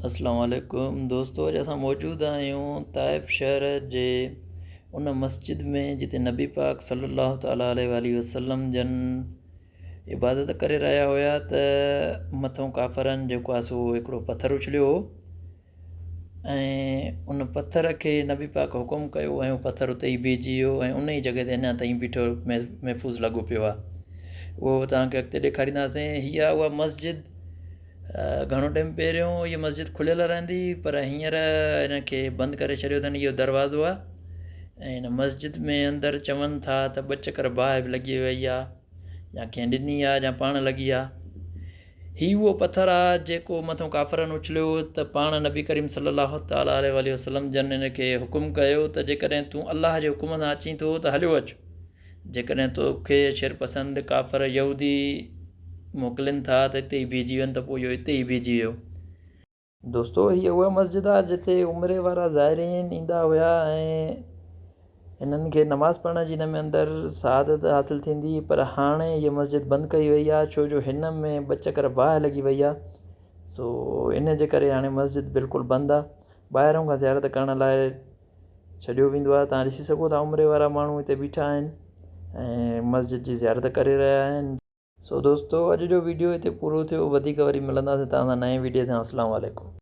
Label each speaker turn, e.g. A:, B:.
A: اسلام عليڪم دوستو اڄ اسان موجود آهيون طائف شهر جي ان مسجد ۾ جتي نبي پاڪ صلي الله تعالٰي عليه واٰله وسلم جن عبادت ڪري رهيا هيا ته مٿون ڪافرن جيڪو آهي سو هڪڙو پٿر اڇليو هو ۽ ان پٿر کي نبي پاڪ حڪم ڪيو ۽ اهو پٿر اتي ئي بيهجي ويو ۽ ان ئي جڳهه تي اڃا تائين بيٺو محفوظ لڳو پيو آهي اهو توهان کي اڳتي ڏيکارينداسين هي آهي اها مسجد گهڻو ٽائيم پهريون هيء مسجد کليل رهندي هئي پر هينئر هن کي بند ڪري ڇڏيو اٿن. اهو دروازو آهي ۽ هن مسجد ۾ اندر چون ٿا ته ٻه چڪر باهه به لڳي وئي آهي يا ڪنهن ڏني آهي يا پاڻ لڳي آهي. هي اهو پٿر آهي جيڪو مٿون ڪافرن اڇليو ته پاڻ نبي ڪريم صلي الله تعالٰي عليه واٰله وسلم جن هن کي حڪم ڪيو ته جيڪڏهن تون الله جي حڪم سان اچين ٿو ته هليو اچ. جيڪڏهن توکي شرپسند ڪافر يهودي موڪلين ٿا ته اتي ئي بيهجي وڃ ته پوء اهو اتي ئي بيهجي ويو. دوستو هيء اها مسجد آهي جتي عمري وارا زائرين ايندا هيا ۽ هنن کي نماز پڙهڻ جي هن ۾ اندر سعادت حاصل ٿيندي هئي پر هاڻي هيء مسجد بند ڪئي وئي آهي ڇو جو هن ۾ ٻه چڪر باهه لڳي وئي آهي سو ان جي ڪري هاڻي مسجد بلڪل بند آهي ٻاهران کان زيارت ڪرڻ لاء ڇڏيو ويندو آهي توهان ڏسي سگهو ٿا عمري وارا ماڻهو هتي بيٺا آهن ۽ مسجد جي زيارت ڪري رهيا آهن. سو دوستو اڄ جو ويڊيو هتي پورو ٿيو وڌيڪ وري ملنداسين توهان سان نئين ويڊيو سان اسلام عليڪم.